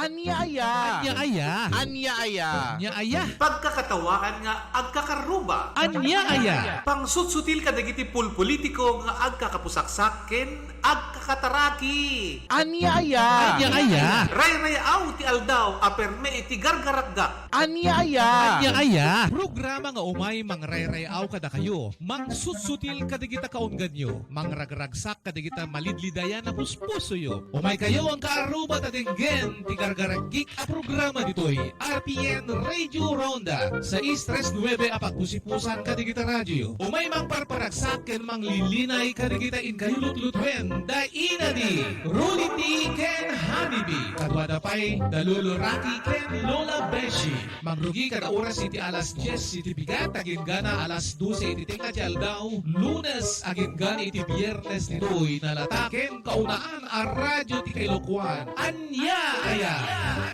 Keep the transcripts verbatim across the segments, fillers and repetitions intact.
Ania aya? Ania aya? Ania aya? Ania aya? Pagkakatawaan nga agkakarruba. Ania aya? Pangsutsutil kadagiti pulpolitiko nga agkakapusaksak ken agkakataraki. Ania aya? Ania aya? Rayrayaw ti aldaw a perme iti gargarakgak. Ania aya? Ania aya? Programa nga umay mangrayrayaw kadakayo, mangsutsutil kadagita kaungganyo, mangragragsak kadagita malidlidayan a puspusoyo. Umaykayo, agkaarruba, ta denggen ti gargaragik a programa ditoy R P N Radio Ronda, sais tres nuebe a pagpusipusan kadagita radioyo. Umay mangparparagsak ken manglilinay kadagita inkayo lutlutuen da ina di Rudy T ken Honey B. Kaduada pay da Lolo Rocky ken Lola Beshi. Mangrugi kada oras iti alas dies iti bigat, agingga alas dose iti tengnga ti aldaw, Lunes agingga iti Biernes ditoy nalata ken kaunaan a radio ti Kailokuan. Ania aya?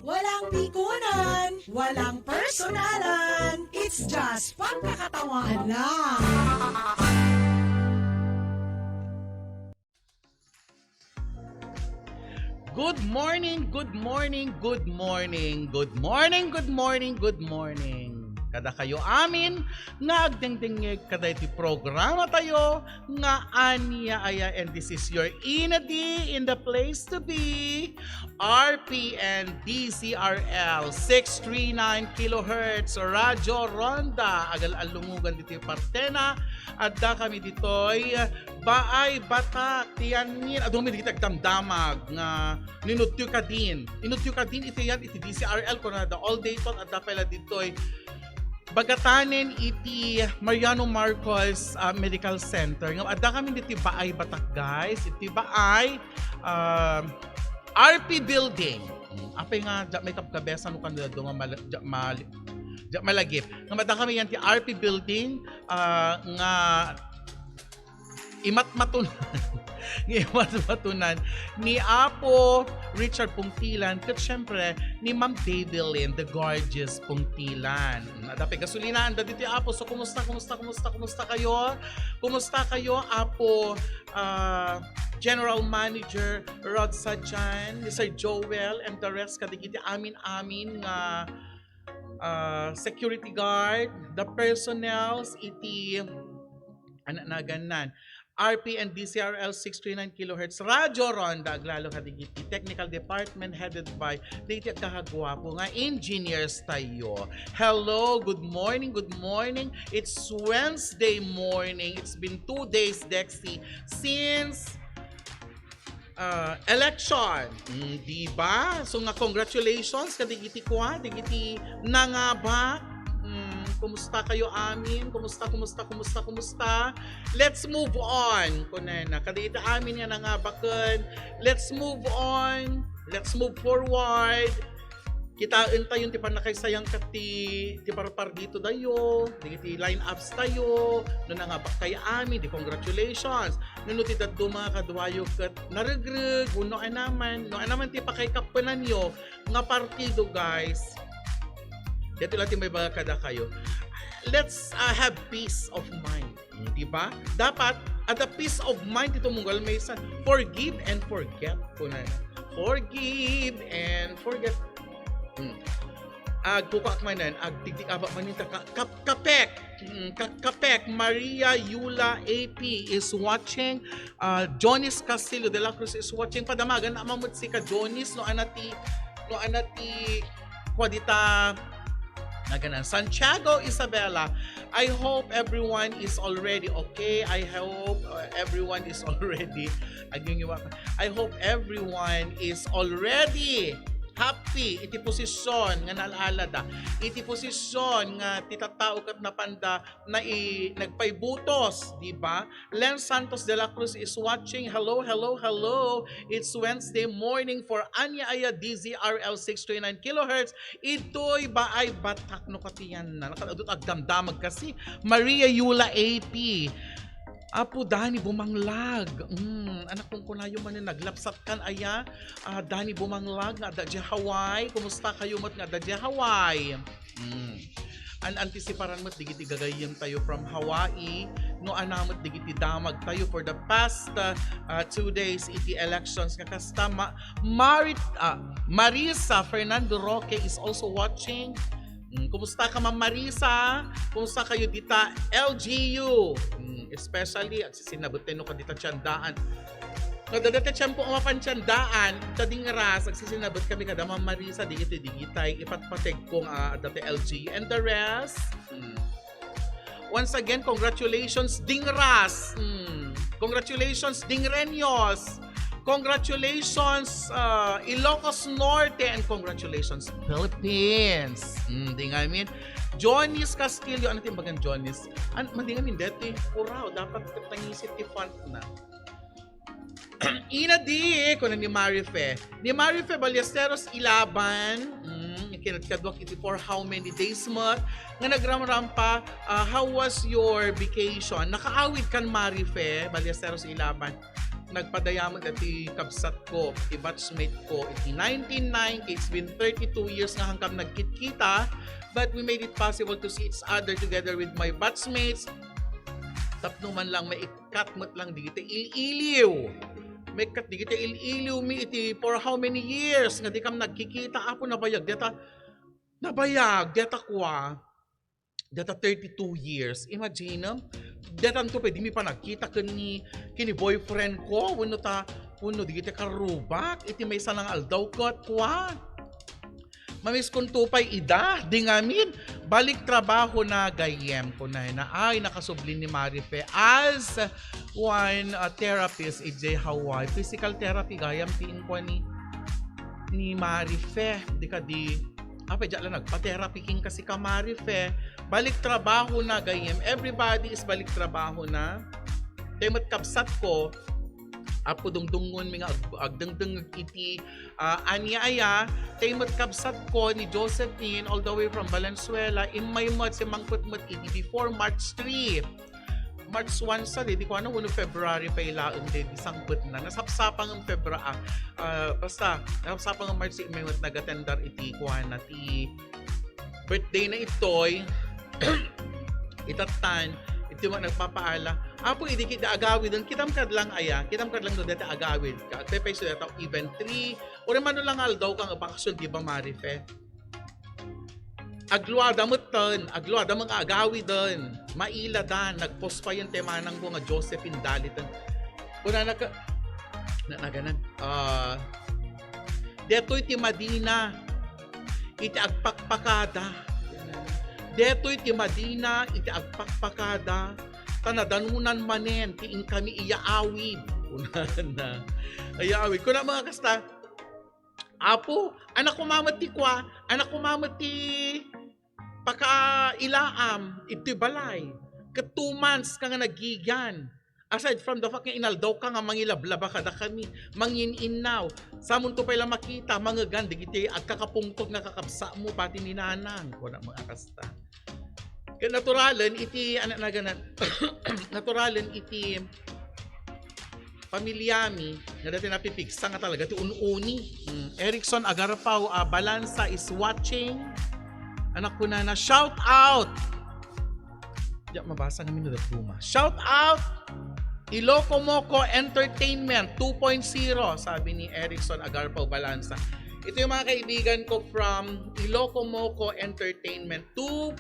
Walang pikunan, walang personalan. It's just pagkakatawaan lang. Good morning, good morning, good morning, good morning, good morning, good morning. Kadakayo amin nga agdengdengngeg kadagiti programatayo nga Ania Aya, and this is your Ina D in the place to be, R P N D Z R L six three nine kilohertz, Radyo Ronda, agal-allungugan ditoy partena. Adda kami ditoy Baay Batak ti yanin. Adu mi dagiti agdamdamag nga ninutyo kadin. Inutyo kadin iti yan iti D Z R L, kunada all day ton adda pay la ditoy. Bagatanen iti Mariano Marcos, ah, Medical Center. Nga adda kami diti Baay Batak, guys. Iti Baay, um, R P Building. Mm, apay nga, diak may kabkabesan no kano nga mal-, diak mal-, diak malagip. Nga adda kami yan ti R P Building, ah, nga imatmatunan, nga imatmatunan ni Apo Richard Pungtilan, ket syempre, ni Ma'am Daylin, the gorgeous Pungtilan. Mm, adda pay gasolinaanda ditoy, Apo. So, kumusta, kumusta, kumusta, kumusta kayo? Kumusta kayo, Apo, ah, General Manager Rod Sajan, ni Sir Joel, and the rest, kadagiti amin-amin nga ah, security guard, the personnels iti, ano, nagannan, R P N D Z R L six three nine kilohertz, Radyo Ronda, aglalo kadagiti technical department headed by dagiti agkakagwapo nga engineers tayo. Hello, good morning, good morning. It's Wednesday morning. It's been two days, Dexy, since ah, election. Mm, di ba? So nga, congratulations kadagiti kua, dagiti nangabak. Mm, kumusta kayo amin? Kumusta, kumusta, kumusta, kumusta? Let's move on. Kunana, kadagiti amin nga nangabaken. Let's move on. Let's move forward. Kitaentayon ti pannakaisayangka ti, ti parpargito dayo, dagiti lineups tayo, no nangabak kay amin, di congratulations. No, no ti dadduma nga kaduayo ket naregreg, wenno anaman, no anaman ti pakaikappenanyo nga partido, guys. Daytoy la ti maibaga kadakayo. Let's, uh, have peace of mind. Mm, di ba? Dapat, adda peace of mind ti tumunggal maysa. Forgive and forget, kunana. Forgive and forget. Mm. Agkukuak manen, agtigtig-abak manen ta ka-, kap-, kapek. Mm, ka-, kapek. Maria Yula A P is watching. Uh, Jonis Castillo de la Cruz is watching. Padamagan na mamut si ka Jonis, no, ana ti, no, ana ti, kua dita, naganan. Santiago Isabela, I hope everyone is already okay. I hope, uh, everyone is already, agyong iwa-, I hope everyone is already happy iti posisyon nga naalada, iti posisyon nga ti tattao ket napanda na i-, nagpaibutos, di ba? Len Santos de la Cruz is watching. Hello, hello, hello. It's Wednesday morning for Anya Aya D Z R L six three nine kilohertz. Itoy Baay Batak no katiyan na. Nakadudot agdamdamag kasi. Maria Yula A P. Apo Danny Bumanglag. Mm, anak kong kunayo man yung naglapsat kan aya. Ah, Danny Bumanglag nga adda di Hawaii. Kumusta kayo met nga adda di Hawaii? Mm. An-antisiparan met digiti gagayyem tayo from Hawaii, no ania met dagiti damagtayo for the past, uh, uh, two days iti elections nga kasta. Ma-, Marit-, ah, Marisa Fernando Roque is also watching. Mm, kumusta ka, Ma'am Marisa? Kumusta kayo dita L G U? Mm, especially, agsisinabet tayo no kadita tiandaan. No, dada ti tiempo nga mapan tiandaan, ta dingras, agsisinabet kami kada Ma'am Marisa, digiti, digitay, ipatpateg ko nga, ah, dati L G U. And the rest, mm. Once again, congratulations, Dingras! Mm. Congratulations, Dingreños! Congratulations, uh, Ilocos Norte, and congratulations, Philippines! Mm, di nga, I mean, Johnny's Castillo, ano ti imbagan Johnny's? An-, madi nga, I mean, deti, puraw, dapat tangisit ti font na. Ina di, kuna ni Marife. Ni Marife Ballesteros Ilaban, mm, kinadkaduak iti for how many days met, nga nagramrampa, ah, how was your vacation? Nakaawid kan Marife Ballesteros Ilaban. Nagpadayamag iti kabsat ko, iti batchmate ko, iti nineteen ninety, it's been thirty-two years nga hangkam nagkitkita, but we made it possible to see each other together with my batchmates. Tapno man lang maikkat met lang digiti il-iliw. Maikkat digiti il-iliw mi iti for how many years nga dikam nagkikita, Apo, nabayag deta. Nabayag deta kua. Deta thirty-two years. Imagine, detanto pwede mi pa nagkita ken ni, ken ni boyfriend ko, wenno ta, wenno digiti karrubak, iti maysa nga aldaw ket kua. Mamiskonto pay ida, di ngamin. Balik trabaho na, gayyem, kunana. Ay, nakasubli ni Marife as one, uh, therapist idiay Hawaii. Physical therapy, gayyem, ti inkua ni, ni Marife. Di kadi, apay, diak la nagpa-therapy ken ka, sika, Marife. Balik trabaho na, gayyem. Everybody is balik trabaho na. Tay met kabsat ko, Apo, dungdungngonmi nga ag-, agdengdengngeg iti, ah, ania aya, tay met kabsat ko ni Josephine all the way from Valenzuela, immay met, simmangpet met iti before March three. March one sa, di, di ko ano, wenno February pay laeng, di, di sangpet na. Nasapsapang ng Febra-, ah, ah, basta, nasapsapang ng March, immay met nagatendar iti kuana, ti birthday na itoy, itattan, iti mo nagpapaala. Apo, idi kita agawiden, kitam kad lang aya, kitam kad lang no deta agawid ka. Agpepayso deta even three, o rimano lang aldaw ka nga bakasyon, di ba, Marife? Agluada metten, agluada met nga agawiden, mailadan, nagpost pa yun ti manang ko nga Josephine Daliten. Kuna naka, na, naganan, ah, detoy ti madina, iti agpakpakada. Detoy ti madina iti agpakpakada, ta nadanunan manen ti inkami iya awid. Kunana. Iya awid. Kuna mga kasta, Apo, anak ko mamet ti kua, anak ko mamet ti pakailaam, iti balay. Ket two months ka nga nagigian. Aside from the fact nga inaldaw ka nga mangilablaba kadakami, mangin-innaw, samunto pay la makita, mangegan, digiti agkakapungtod nga kakabsatmo, pati ni nanang, kuna mga kasta. Ket naturalen iti, anak naganan, naturalen iti pamilyami, nga dati napipigsa nga talaga ti un-uni. Mm, Erickson Agarpao, ah, Balanza is watching. Anak ko na na, shout out! Diak mabasa nga minudat luma. Shout out! Iloko Moco Entertainment two point zero, sabi ni Erickson Agarpao Balanza. Ito yung mga kaibigan ko from Iloko Moco Entertainment two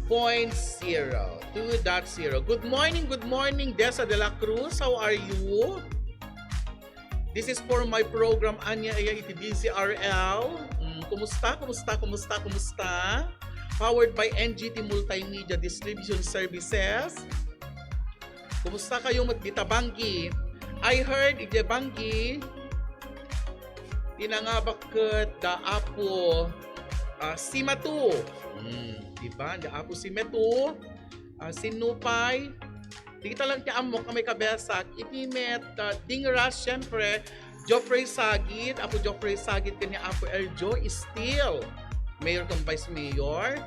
point zero, two point zero. Good morning, good morning, Desa de la Cruz. How are you? This is for my program, Ania Aya iti D Z R L. Mm, kumusta, kumusta, kumusta, kumusta? Powered by N G T Multimedia Distribution Services. Kumusta kayo met dita Banggi? I heard iti Banggi, pinangabak ket da Apo, ah, Simatu. Hmm, di ba? Da Apo Simatu. Ah, sinupay. Di kita lang ti ammok a maikabesat. Iti met, ah, Dingras, siyempre, Geoffrey Sagit, Apo Geoffrey Sagit, kanya Apo Eljo, still mayor kang vice mayor.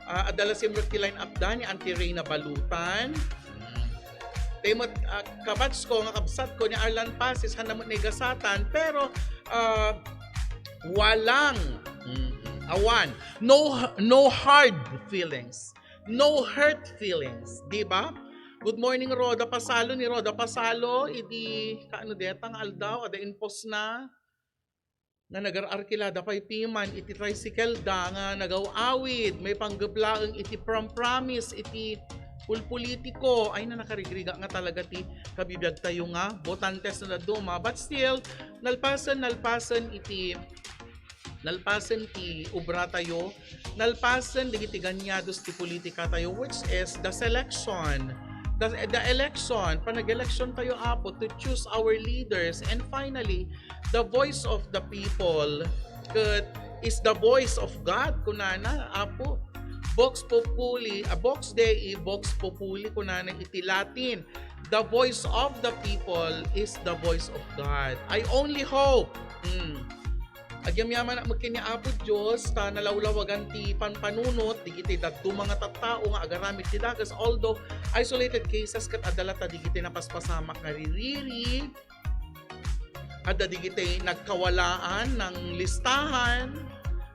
Ah, adda la simrek ti line-up da ni Auntie Reyna Balutan. Tay met, ah, kabatch ko nga kabsat ko ni Arlan Pasis, han namot ni gasatan, pero, ah, walang, mm, awan. No, no hard feelings. No hurt feelings, di ba? Good morning, Roda Pasalo. Ni Roda Pasalo, idi kaano deta nga aldaw, adda infos na nga nagar-arkilada pay piman iti tricycle da nga nagaw-awid, maipanggep laeng iti prom-promise iti pulpolitiko. Ay na, nakarigriga nga talaga ti kabibiag tayo nga botantes no dadduma. But still, nalpasen, nalpasen iti nalpasen ti obra tayo, nalpasen dagiti ganiados ti politika tayo, which is the selection. The, the election, panag-election tayo, Apo, to choose our leaders. And finally, the voice of the people ket is the voice of God, kunana, Apo. Vox Populi, a Vox Dei, Vox Populi, kunana iti Latin. The voice of the people is the voice of God. I only hope. Mm. Agyamyaman met ken ni Apo Dios ta nalawlawagan ti panpanunot digiti dadduma nga tattao nga agaramid ti dakes, although isolated cases ket adda latta digiti napaspasamak nga ririri, adda digiti nagkawalaan ng listahan,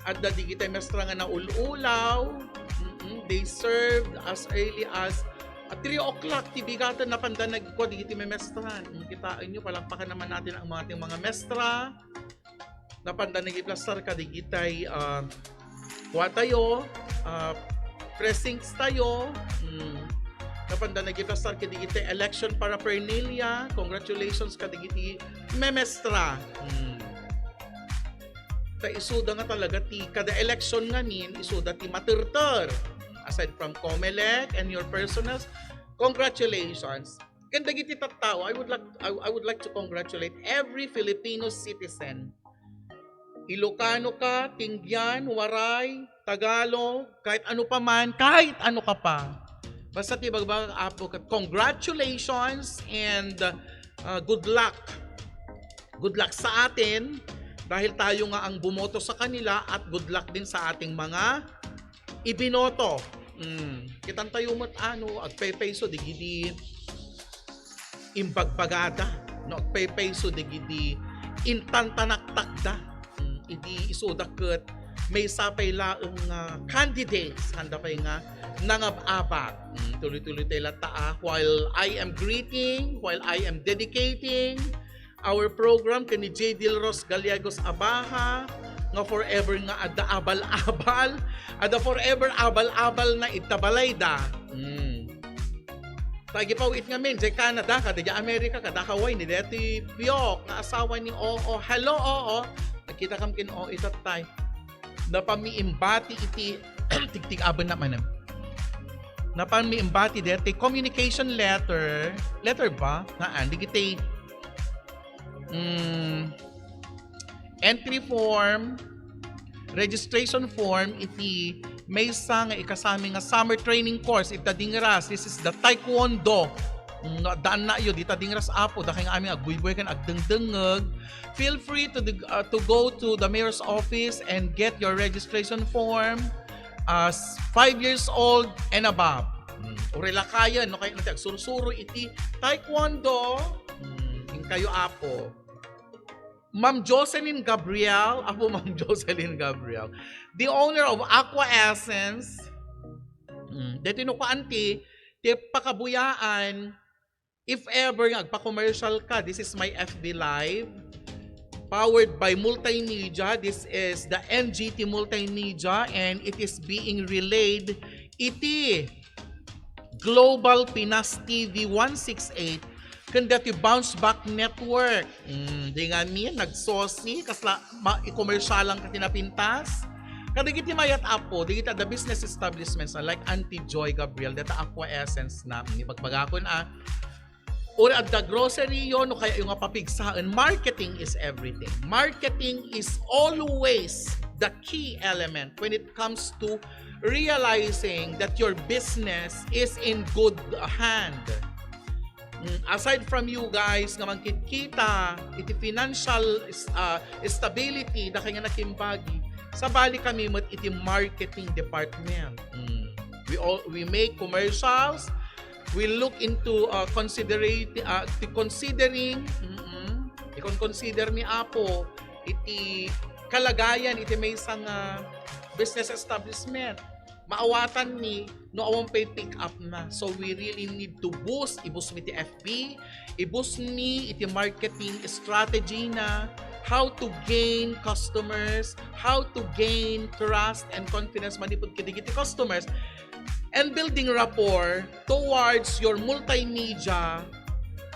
adda digiti mestra nga naul-ulaw. Mm-mm. They served as early as, ah, three o'clock ti bigaten napanda nagkua digiti memestra. Mm, kitaenyo, palakpakan naman natin ang mga ating mga mestra. Napanda nagiplastar kadigitay, ah, kua tayo, ah, precincts tayo. Mm. Napanda nagiplastar kadigitay election paraphernalia. Congratulations kadigiti memestra. Mm. Ta isuda nga talaga ti kada election ngamin, isuda ti materter. Aside from Comelec and your personals, congratulations. Ken dagiti tattao, I would like, I, I would like to congratulate every Filipino citizen. Ilocano ka, Tinggian, Waray, Tagalog, kahit ano pa man, kahit ano ka pa. Basta ti bagbag Apo ket congratulations and, uh, good luck. Good luck sa atin dahil tayo nga ang bumoto sa kanila at good luck din sa ating mga ibinoto. Mm. Kitan tayo met ano, agpaypayso digidi imbagbagada, no? Agpaypayso digidi intantanaktakda. Mm. Idi isuda ket maysa pay laeng nga candidates, haanda pay nga nangab-abak. Mm. Tuloy-tuloy tayo latta, ah. While I am greeting, while I am dedicating our program ken ni J. Dilros Gallegos Abaha, nga forever nga adda abal-abal, adda forever abal-abal na ita balayda. Mm. Tagipaw-it ngamin, jay Canada, kada jay America, kada Hawaii, ni Leti Piok, nga asawa ni Oo. Hello, Oo. Nagkita kam ken Oo, itattay. Napan mi imbati iti tigtig-aben na manen. Napan mi imbati deti communication letter, letter ba? Naan, digiti, mm, entry form, registration form, iti maysa nga ikasami nga summer training course, ita dingras, this is the taekwondo. Mm, no, daan na yo, dita dingras, Apo, dakay nga amin agbuybuy ken agdengdengngeg. Feel free to the, uh, to go to the mayor's office and get your registration form as five years old and above. Mm. Uray lakayen, no, kay nati agsursuro iti taekwondo. Mm, inkayo, Apo. Ma'am Jocelyn Gabriel, Apo, Ma'am Jocelyn Gabriel, the owner of Aqua Essence. Mm, deti no kuan ti, ti pakabuyaan, if ever nga agpa-commercial ka, this is my F B Live. Powered by Multimedia. This is the N G T Multimedia and it is being relayed iti Global Pinas T V one six eight ken dati Bounce Back Network. Mm, di ngamin, nagsosi, kasla, ma-, ikomersyalan ka ti napintas. Kadagiti mayat, Apo, dagiti adda business establishments na, like Auntie Joy Gabriel, data Aqua Essence na, mm, ibagbagakon, ah, or adda grocery yo, no kaya yo nga papigsaen, marketing is everything. Marketing is always the key element when it comes to realizing that your business is in good hand. Mm, aside from you guys nga mangkitkita iti financial is-, ah, stability, dakay nga nakimbagi, sabali kami met iti marketing department. Mm. We all, we make commercials, we look into, uh, considerate-, uh, ti considering, mm-mm, ikon-consider mi, Apo, iti kalagayan iti maysa nga business establishment. maawatan mi no awan pay pick up na. So we really need to boost, i-boost mi ti F B, i-boost mi iti marketing strategy na, how to gain customers, how to gain trust and confidence manipud kadagiti customers, and building rapport towards your multimedia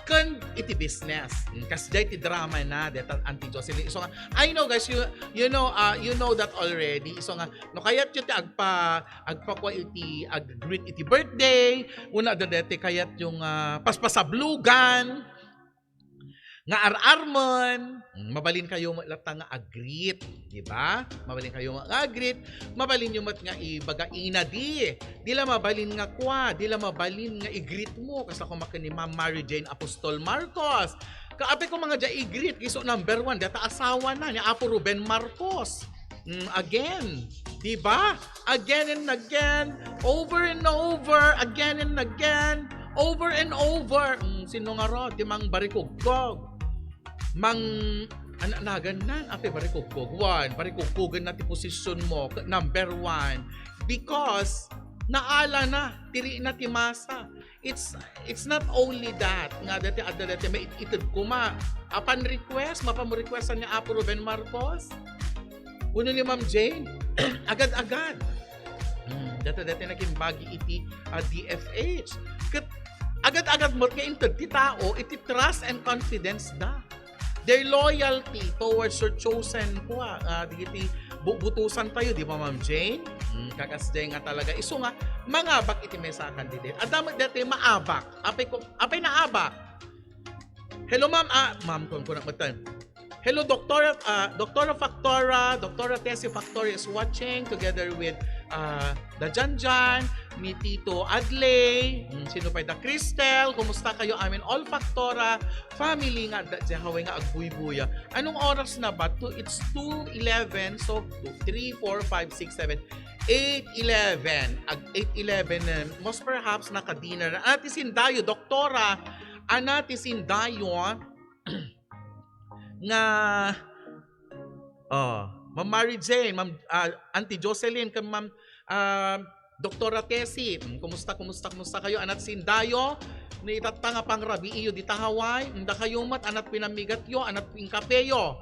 ken iti business. Mm, kasdiay ti drama na, deta Auntie Jocelyn. Isu nga, I know guys, you, you know, uh, you know that already. Isu nga, no kayatyo ti agpa-, agpakua iti ag-greet iti birthday, wenno adda daytoy kayatyo nga paspasablogan, nga ar-armen, mm, mabalin kayo met latta nga ag-greet, di ba? Mabalin kayo nga ag-greet, mabalin yo met nga ibaga ina di, di la mabalin nga kua, di la mabalin nga i-greet mo, kasta koma ken ni Ma'am Mary Jane Apostol Marcos. Kaapay ko nga dia i-greet, isu number one, data asawa na, ni Apo Ruben Marcos. Mm, again, di ba? Again and again, over and over, again and again, over and over. Mm, sino nga ro? Ti Mang Barikugkog. Mang, ana-, nagan nan, apay Barikugkog? One, barikugkogen na ti position mo, k-, number one. Because, naala na, tiri na ti masa. It's, it's not only that, nga dati, adda dati, maited koma. Apan request, mapamrequestan ni Apo Ruben Marcos. Wenno ni Ma'am Jane, agad-agad. Hmm, dati, dati nakimbagi iti, ah, D F H. Ket agad-agad met nga inted ti tao, iti trust and confidence da. Their loyalty towards your chosen kua, ah, dagiti bu-, butosan tayo, di ba, Ma'am Jane? Hmm, kakasdiay nga talaga. Isu nga, mangabak iti maysa a candidate. Adda met dati maabak. Apay ko, apay naabak. Hello, ma'am. Ah, ma'am, kun, kun, matan. Hello, Doktora, ah, Doktora Factora. Doktora Tessie Factora is watching together with, ah, da Janjan, ni Tito Adley, mm, sino pay da Cristel, kumusta kayo amin all Factora family nga adda diay hawayen nga agbuybuya? Anong oras na ba? Two, it's two eleven, so two, three, four, five, six, seven, eight eleven. Ag eight eleven na, most perhaps nakadinner na. Ati Sindayo, Doktora, Ana ti Sindayo, nga, oh, Ma'am Mary Jane, Ma'am, ah, Auntie Jocelyn, ken Ma'am, ah, Doktora Tessie. Mm, kumusta, kumusta, kumusta kayo? Anat Sindayo, ni itatta nga pangrabiiyo dita Hawaii, mm, dakayo met, anat pinammigatyo, anat pinkappeyo.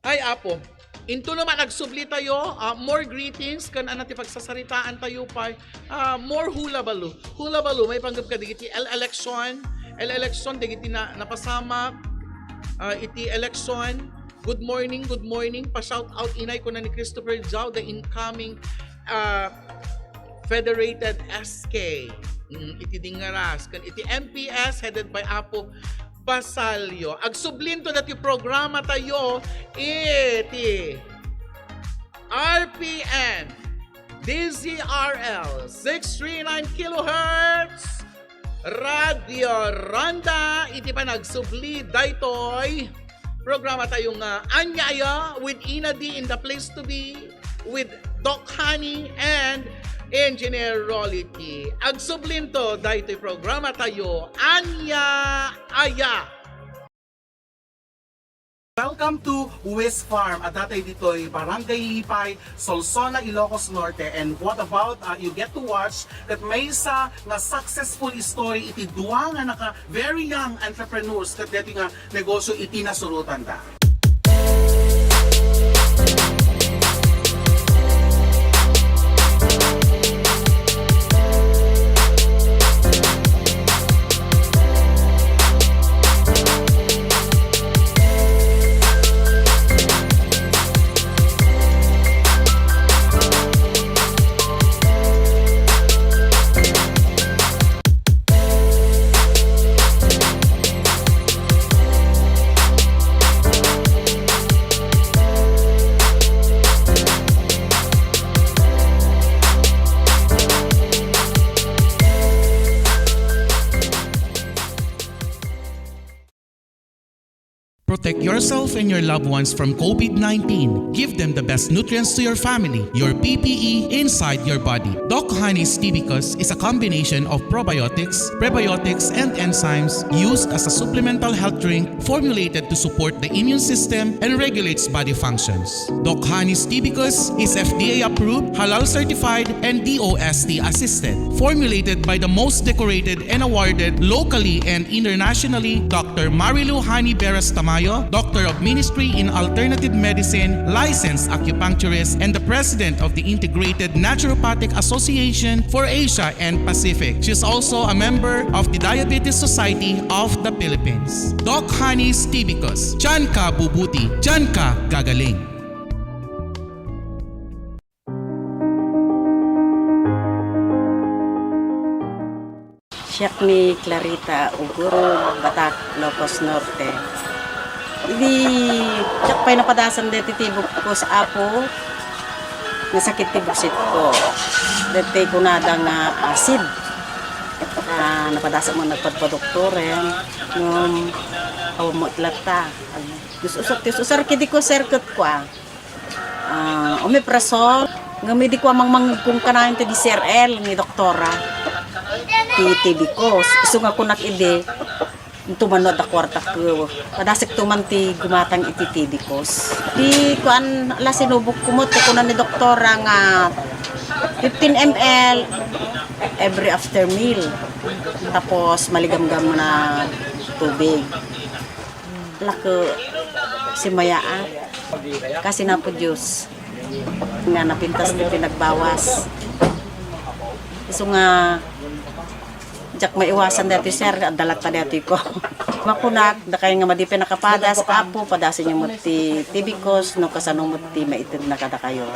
Ay, Apo. Into naman, agsubli tayo, ah, more greetings, ken anat ti pagsasaritaan tayo pay, ah, more hullabaloo. Hullabaloo, maipanggep kadagiti el-election, el-election, dagiti na-, napasamak, ah, iti election. Good morning, good morning. Pa-shout out, inay, kuna ni Christopher Jao, the incoming, ah, Federated S K. Mm, iti Dingaras. Ken iti M P S, headed by Apo Basalio. Agsublinto dati programa tayo iti R P N, D Z R L, six three nine kilohertz, Radio Ronda, iti panagsubli daytoy programa tayo nga Ania Aya with Ina D in the place to be, with Doc Honey and Engineer Rolly T. Agsublinto daytoy programa tayo, Ania Aya. Welcome to Wiz Farm. Adda tayo ditoy Barangay Lipay, Solsona, Ilocos Norte. And what about, uh, you get to watch ket maysa nga successful story iti dua nga naka very young entrepreneurs ket daytoy nga negosyo iti nasurotanda. and your loved ones from COVID nineteen. Give them the best nutrients to your family, your P P E inside your body. Doc Honey's Tibicus is a combination of probiotics, prebiotics, and enzymes used as a supplemental health drink formulated to support the immune system and regulates body functions. Doc Honey's Tibicus is F D A approved, halal certified, and D O S T assisted. Formulated by the most decorated and awarded locally and internationally, Doctor Marilu Honey Beras Tamayo, Doctor of Ministry in Alternative Medicine, licensed acupuncturist, and the President of the Integrated Naturopathic Association for Asia and Pacific. She is also a member of the Diabetes Society of the Philippines. Doc Honey's Tibicus. Diyan ka bubuti. Diyan ka gagaling. Siak ni Clarita Ugurog, Batac, Ilocos Norte. Idi, siak pay napadasan deti tibukos, Apo, nasakit ti buksit ko. Deti kunada nga acid. Ah, napadasan mo nagpadpadoktoren. Ngem, awan met latta. Us-usar, us-usar kidi ko, sir, ket kua. Ah, omeprazole, ngem idi kua mangmangngegko kanayon ti D C R L ni doktora. Ti Tibicus. Isu nga kunak idi, inton no adda kuartak, padasek to man ti gumatang iti Tibicus. Di kuan, ala, sinubok ko met, ti kuna ni doktora nga fifteen M L every after meal. Tapos, maligamgam na tubig. Lako, simayaat. Kasi napo Diyos nga napintas ti pinagbawas. Isu nga, diak maiwasan daytoy, sir, adda latta daytoy ko. Makunak, dakay nga madi pay nakapadas, Apo, padasenyo met ti Tibicus, no kasano met ti maitedna kadakayo.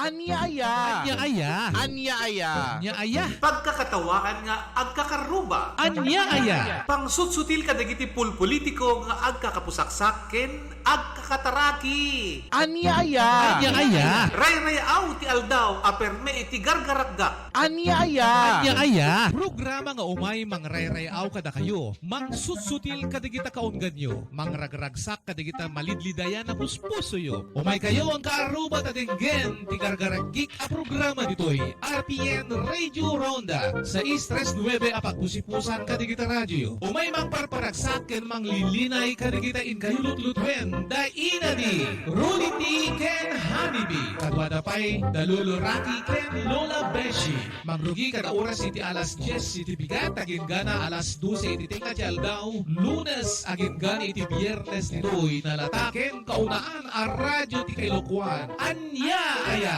Ania aya? Ania aya? Ania aya? Ania aya? Pagkakatawaan nga agkakaruba. Ania aya? Pangsutsutil kadagiti pulpolitiko nga agkakapusaksak ken agkakataraki. Ania aya? Ania aya? Rayrayaw ti aldaw a perme iti gargarakgak. Ania aya? Ania aya? Programa nga umay mangrayrayaw kadakayo, mangsutsutil kadagita kaungganyo, mangragragsak kadagita malidlidayan a puspusoyo. Umaykayo, angkaaruba, ta denggen ti gargarakgik a programa ditoy R P N Radio Ronda, sais tres nuebe a pagpusipusan kadagita radioyo. Umay mangparparagsak ken manglilinay kadagita inkayo lutlutuen da Ina D, Rudy T ken Honey B. Kaduada pay da Lolo Rocky ken Lola Beshi. Mangrugi kada oras iti alas dies iti bigat, agingga alas dose iti tengnga ti aldaw, Lunes, agingga iti Biernes, ditoy nalata ken kaunaan a radio ti kailokoan. Ania aya?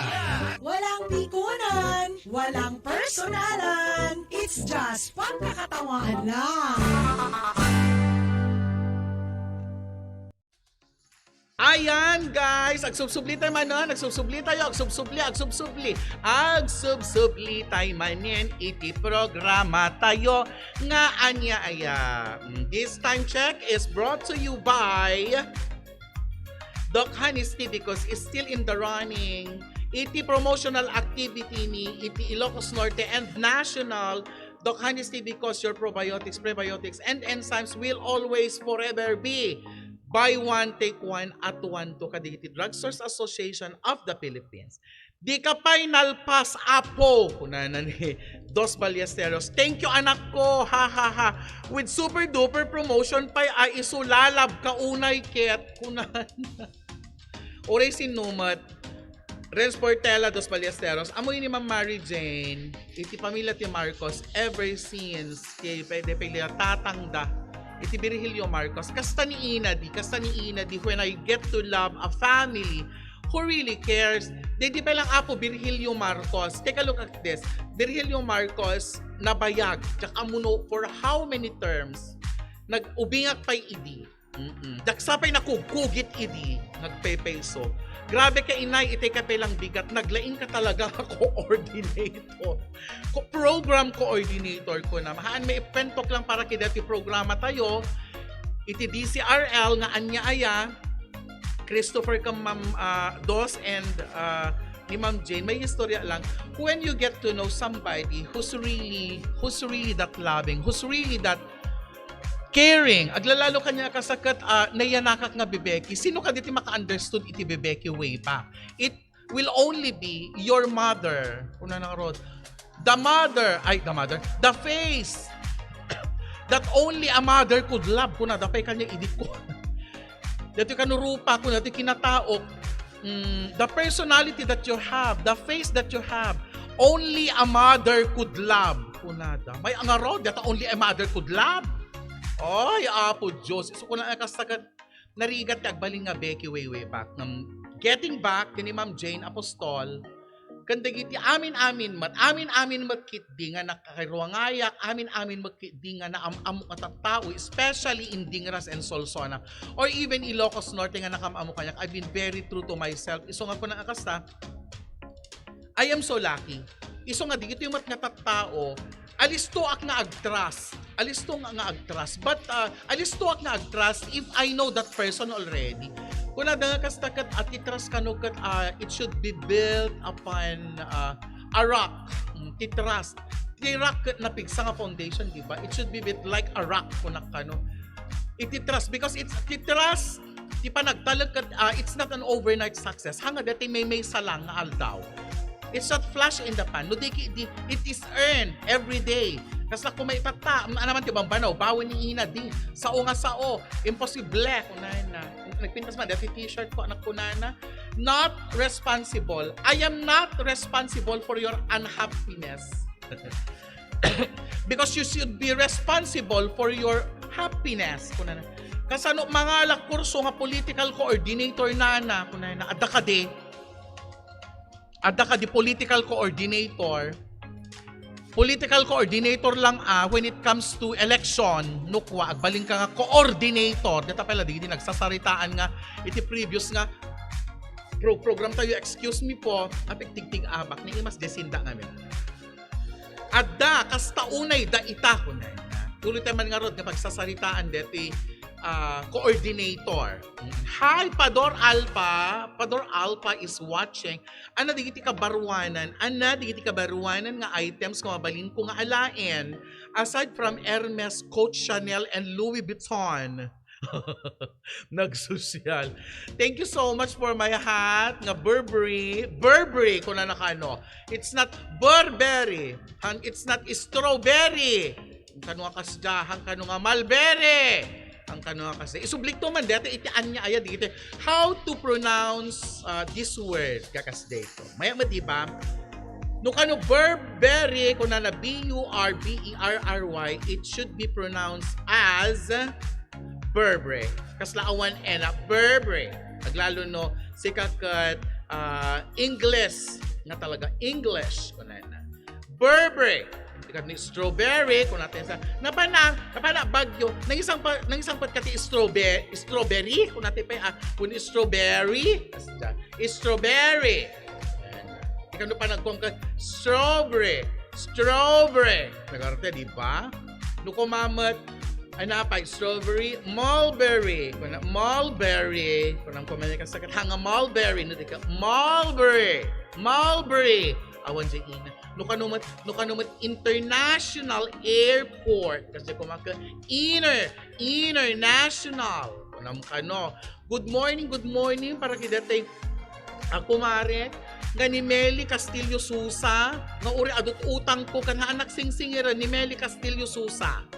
Walang pikunan, walang personalan. It's just pagkakatawaan lang. Ayan, guys, agsubsubli tayo manen, agsubsubli tayo, agsubsubli, agsubsubli, agsubsubli tayo manen iti programa tayo nga Ania Aya. Mm, this time check is brought to you by Doc Honey's Tibicus is still in the running. Iti promotional activity ni iti Ilocos Norte and National, Doc Honey's Tibicus, your probiotics, prebiotics, and enzymes will always forever be buy one, take one at one to kadagiti Drugstores Association of the Philippines. Di ka pay nalpas, Apo, kunana ni Dos Ballesteros. Thank you, anak ko, ha, ha, ha. With super duper promotion pay a isulalab ka unay ket, kunana. Uray sinumat. Renz Portela, Dos Ballesteros. Ammo ni Ma'am Mary Jane, iti pamilya ti Marcos, ever since, kay pwede pwede tatangda iti Virgilio Marcos. Kasta ni Ina D, kasta ni Ina D, when I get to love a family who really cares. Di, di pa lang Apo Virgilio Marcos. Take a look at this. Virgilio Marcos, nabayag, diak ammo no for how many terms, nag-ubingak pay idi. Mm-mm. Diak sa pay nakugkugit idi, nagpepayso. Grabe ka, inay, itay ka pay lang bigat, naglaing ka talaga nga coordinator. Co-, program coordinator ko na. Mahaan, maipwentok lang para kida ti programa tayo. Iti D C R L nga Ania Aya, Christopher ken Ma'am, ah, Dos and, ah, ni Ma'am Jane, may istorya lang. When you get to know somebody who's really, who's really that loving, who's really that caring, aglalalo kaniak a saket, ah, nayanakak nga bebeki. Sino kadi ti maka-understood iti bebeki way back? It will only be your mother. Kunana ngarud, the mother, ay, the mother, the face that only a mother could love. Kunada pay kaniak idi ko. Daytoy kano rupa, kunada ti kinataok. Mm, the personality that you have, the face that you have, only a mother could love. Kunada. May ngarud, dayta only a mother could love. Ay, Apo Diyos. So, kuna nga kasagat, narigat ti agbalin nga beki way, way back. Ngem, getting back, kini Ma'am Jane Apostol, ken dagiti amin-amin met, amin-amin met ketdi nga nakaruangayak, amin-amin met ketdi nga naam-ammo nga tattao, especially in Dingras and Solsona, or even Ilocos Norte nga nakaam-ammo kaniak, I've been very true to myself. Isu nga kuna nga kasta, I am so lucky. Isu nga dagitoy met nga tattao, alistoak nga agtrust. Alisto nga, nga agtrust. But, uh, alistoak nga agtrust if I know that person already. Kunada nga kasta ket, ah, ti trust kano ket, ah, it should be built upon, ah, a rock. Mm, ti trust. Ti rock ket napigsa nga foundation, di ba? It should be built like a rock, kunak kano. Iti trust, because it's, ti trust, ti panagtalek ket, ah, it's not an overnight success. Hanga daytoy maymaysa lang nga aldaw. It's not flash in the pan. No, di, di, it is earned every day. Kasla ko may tatta, ano man ti bambanaw, bawen ni ina di. Sao nga sao, imposible, kunana. Nagpintas man, dati t-shirt ko, anak kunana. Not responsible. I am not responsible for your unhappiness. Because you should be responsible for your happiness. Kunana. Kasano mangalak kurso nga political coordinator nana, kunana. Adda kadi. Adda kadi political coordinator. Political coordinator lang, ah, when it comes to election, no, kua, agbalin ka nga coordinator. Data pala, di, di nagsasaritaan nga, iti previous nga pro-, program tayo, excuse me po, apik tigtig abak, ni imas desinda nga amin. Adda, kasta unay da ita, kunay. Tuloy tayo man nga rod nga pagsasaritaan deti, ah, coordinator. Hi, Pador Alpha. Pador Alpha is watching. Ana digiti kabaruanan, ana digiti kabaruanan nga items nga mabalin ko nga alaen, aside from Hermes, Coach, Chanel, and Louis Vuitton. Nagsosyal. Thank you so much for my hat nga Burberry. Burberry, kunana kano. It's not Burberry. And it's not strawberry. Ang kano nga kasda, ang kano nga mulberry. Ang kano nga kasda. Isublik to man, dati iti anya aya, dito. How to pronounce, uh, this word, kakasda ito. Maya mo, di ba? No kano Burberry, kunana B U R B E R R Y, it should be pronounced as Burberry. Kasla awan ena Burberry. Aglalo no, sika ket, ah, English. Nga talaga, English. Kunana. Burberry. Ikat ni strawberry, kung natin sa, napana, napana bagyo, nangisang pa, nangisang pa kati strawberry, strawberry, kung natin pa, ah, kung strawberry, strawberry. Ikano pa nagkuan ka, strawberry, strawberry. Nagarte, di ba? No kumamet, ay napay, strawberry, mulberry. Kuna, mulberry. Kunam kumamet ka sa katanga mulberry, no di ka, mulberry, mulberry. Awan di ina. No kano met, no kano met international airport. Kasi kumaka, inner, international. Kunam kano. Good morning, good morning para kidetay a kumare nga ni Meli Castillo Sousa, nga uri adut utang ko kan anak singsingiran ni Meli Castillo Sousa.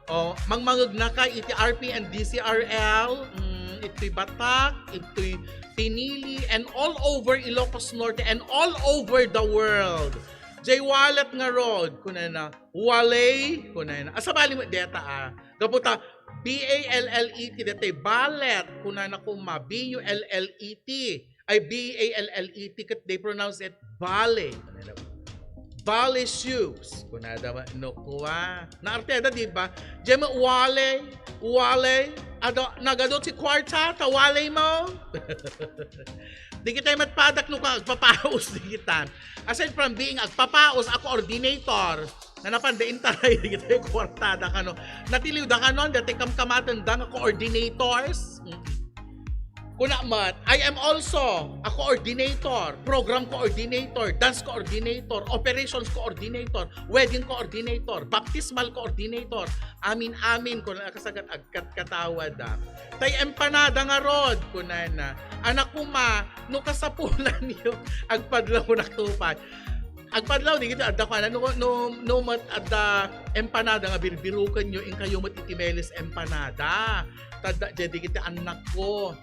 O, mangmangegna ka iti R P and D C R L, mm, ito'y Batak, ito'y Pinili, and all over Ilocos Norte, and all over the world. Jay Wallet nga road, kunana, Walay, kunana. Asa bali mo deta, ah? Gapu ta, B A L L E T, detay ballet, kunana kuma, B U L L E T. Ay, B A L L E T, ket they pronounce it ballet. Ballet shoes. Kunada ma, no, kuwa. Naarteda, di ba? Jema, wale, wale. Ado, nagado si kwarta, ta wale mo. Di kita matpadak no ka, agpapaus, di kita. Aside from being agpapaus, a coordinator, nga napanda intaray, di kita kwartada kano. Natiliw da kanon, dati kamkamatan da nga coordinators. Mm. Kuna met, I am also a coordinator, program coordinator, dance coordinator, operations coordinator, wedding coordinator, baptismal coordinator. Amin-amin, kuna kasagad agkatkatawada. Tay empanada ngarud, kunana. Anak ko, ma, no kasapulanyo, agpadlawnak tupad. Agpadlaw, digiti adda kuana, no, no, no met adda empanada nga birbirukenyo, inkayo met iti Melis Empanada. Tadda, dagiti annakko.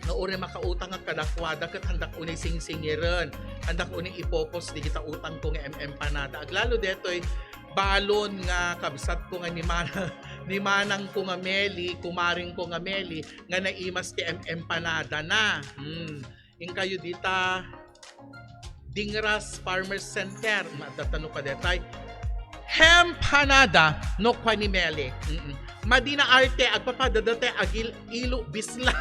Nga uray makautangak kadakuada ket handak unay singsingiren, handak unay ipopos digita utangko nga em-, empanada. Aglalo detoy balon nga kabsatko nga ni mana-, ni manangko nga Meli, kumaringko nga Meli, nga naimas ti em-, empanadana. Hmm. Inkayo dita Dingras Farmers Center, maadda tano kadetay. Hempanada, no kua ni Meli. Mm-mm. Madi nga arte, agpapadada ti agil-ilo bisla.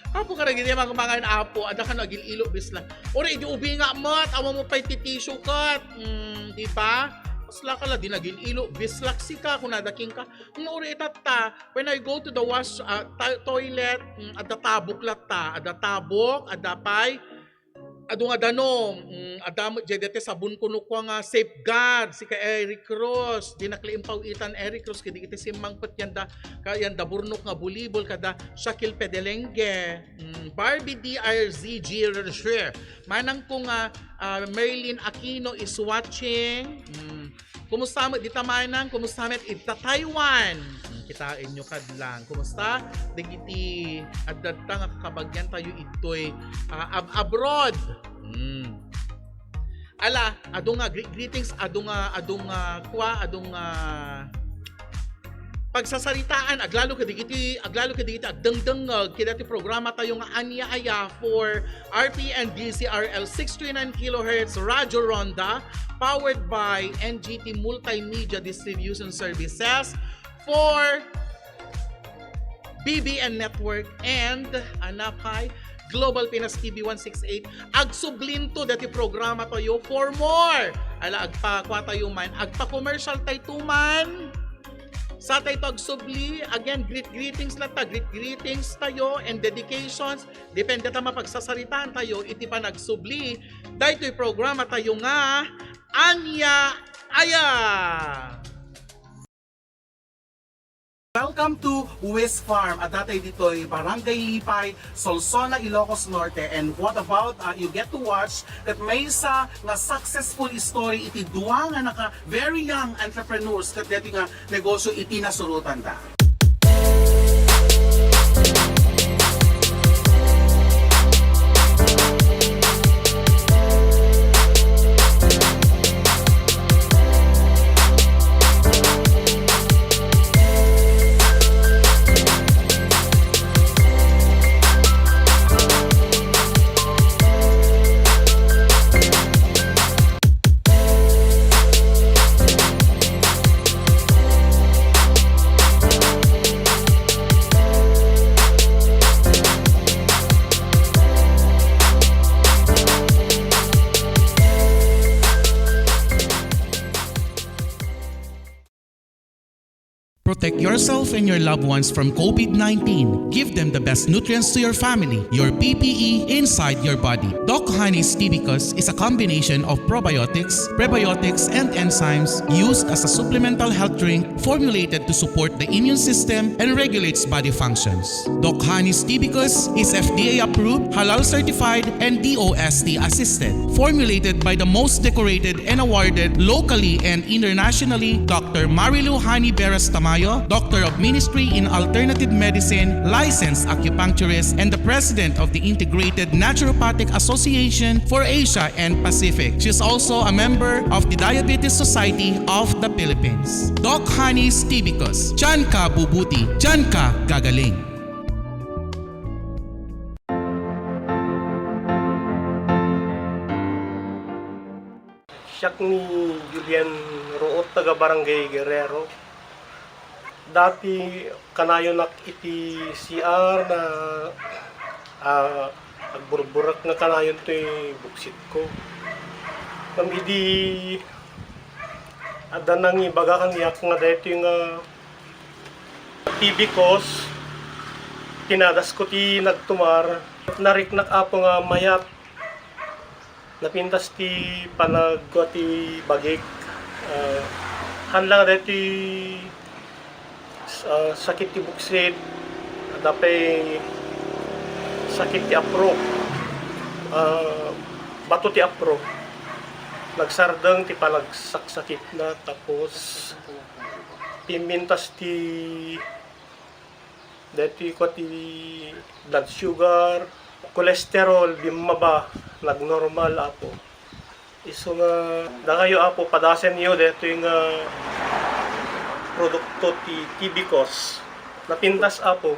Apo, kadagiti mangmangan, Apo, adda kano agil-ilo bisla. Uray, idi ubing nga met, awan mo pay ti tissue ket. Mm, di ba? Kasla ka la, di nagil-ilo bislak sika, kunada kenka. Nga uray itatta, when I go to the wash, ah, ta-, toilet, mm, adda tabok latta, adda tabok, adda pay, adu nga danum, mm, adda met dayta ti sabon kuno kua nga Safeguard, sika Eric Cruz, dinak la impaw-itan Eric Cruz, kadagiti simmangpet yanda, ka-, yanda burnok nga bulibol, kada Shaquille Pedelengue, mm, Barbie D R Z G Rocher, manang ko nga, ah, Merlin Aquino is watching, mm, Kumusta met dita manang? Kumusta met ita Taiwan? Hmm, kitaenyo kadlan. Kumusta dagiti adda nga kakabagyan tayo itoy, ah, ab-, abroad? Hmm. Ala, adu nga gre-, greetings, adu nga, adu nga kua, adu nga pagsasaritaan, aglalo kadagiti, aglalo kadagiti agdengdengngeg kadagiti programa tayo nga Ania Aya for R P N D C R L six three nine kilohertz Radyo Ronda, powered by N G T Multimedia Distribution Services for B B N Network and, ah, napay Global Pinas T V one six eight. Agsublinto dati programa tayo for more. Ala, agpakua tayo man, agpa-commercial tayo man. Sa tayo to agsubli, again, greet greetings lang ta, greet greetings tayo and dedications. Depende ta mapagsasaritaan tayo iti panagsubli daytoy programa tayo nga Ania Aya. Welcome to Wiz Farm. Adda tayo ditoy Barangay Lipay, Solsona, Ilocos Norte. And what about, uh, you get to watch ket maysa nga successful story iti dua nga naka very young entrepreneurs ket daytoy nga negosyo iti nasurotanda. Protect yourself and your loved ones from COVID nineteen. Give them the best nutrients to your family, your P P E inside your body. Doc Honey's Tibicus is a combination of probiotics, prebiotics, and enzymes used as a supplemental health drink formulated to support the immune system and regulates body functions. Doc Honey's Tibicus is F D A approved, halal certified, and D O S T assisted. Formulated by the most decorated and awarded locally and internationally, Doctor Marilu Honey Beras Tamayo, Doctor of Ministry in Alternative Medicine, licensed acupuncturist, and the President of the Integrated Naturopathic Association for Asia and Pacific. She is also a member of the Diabetes Society of the Philippines. Doc Honey's Tibicus, diyan ka bubuti, diyan ka gagaling. Siak ni Julian Root, taga Barangay Guerrero. Dati kanayonak iti C R na, ah, agburburek nga kanayon toy buksitko. Ngem idi adda nangibaga kaniak nga daytoy nga Tibicus, Kinadasko ti nagtumar, nariknak, Apo, nga mayat. Napintas ti panagkua ti bagik. Ah, haan la nga daytoy, ah, sakit ti buksit, adda pay sakit ti apro. Ah, bato ti apro. Nagsardeng ti panagsaksakitna, tapos pimmintas ti daytoy kua ti blood sugar, cholesterol, bimmaba, nagnormal, Apo. Isu nga dakayo, Apo, padasenyo daytoy nga produkto ti Tibicos. Napintas, Apo.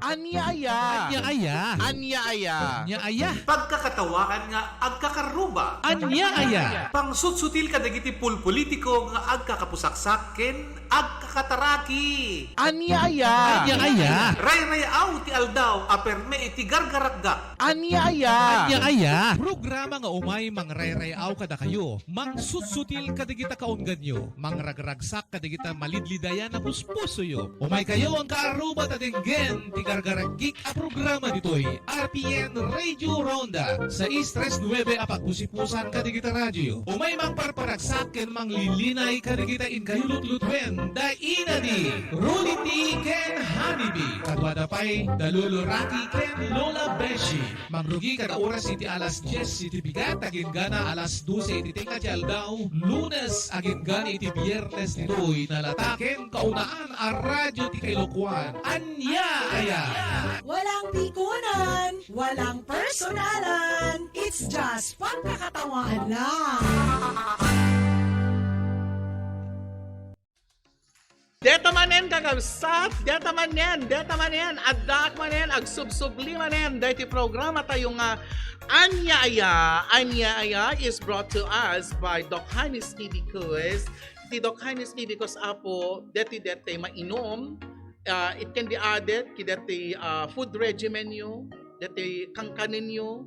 Ania aya? Ania aya? Ania aya? Ania aya? Pagkakatawaan nga agkakaruba. Ania aya? Pangsutsutil kadagiti pulpolitiko nga agkakapusaksak ken agkakataraki. Ania aya? Ania aya? Rayrayaw ti aldaw a perme iti gargarakgak. Ania aya? Ania aya? Programa nga umay mangrayrayaw kadakayo, mangsutsutil kadagita kaungganyo, mangragragsak kadagita malidlidayan a puspusoyo. Umaykayo, angka aruba, ta denggen ti gargaragik a programa ditoy R P N Radio Ronda, sais tres nuebe a pagpusipusan kadagita radioyo. Umay mangparparagsak ken manglilinay kadagita inkayo lutlutuen, da ina ni Rudy T ken Honey B. Kaduada pay da Lolo Rocky ken Lola Beshi. Mangrugi kada oras iti alas dies iti bigat, agingga alas dose iti tengnga ti aldaw, Lunes agingga iti Biernes ditoy nalata ken kaunaan a radio ti Kailokuan. Ania aya? Walang pikunan, walang personalan. It's just pagkakatawaan lang. Deta manen, kakabsat, deta manen, deta manen, addaak manen, agsubsubli manen, daytoy programa tayo nga Ania Aya. Ania Aya is brought to us by Doc Honey's T V Quiz. Ti Doc Honey's T V Quiz, Apo, deti, deti mainom. Ah, it can be added ki deti, ah, food regimen yo, deti kankanen yo.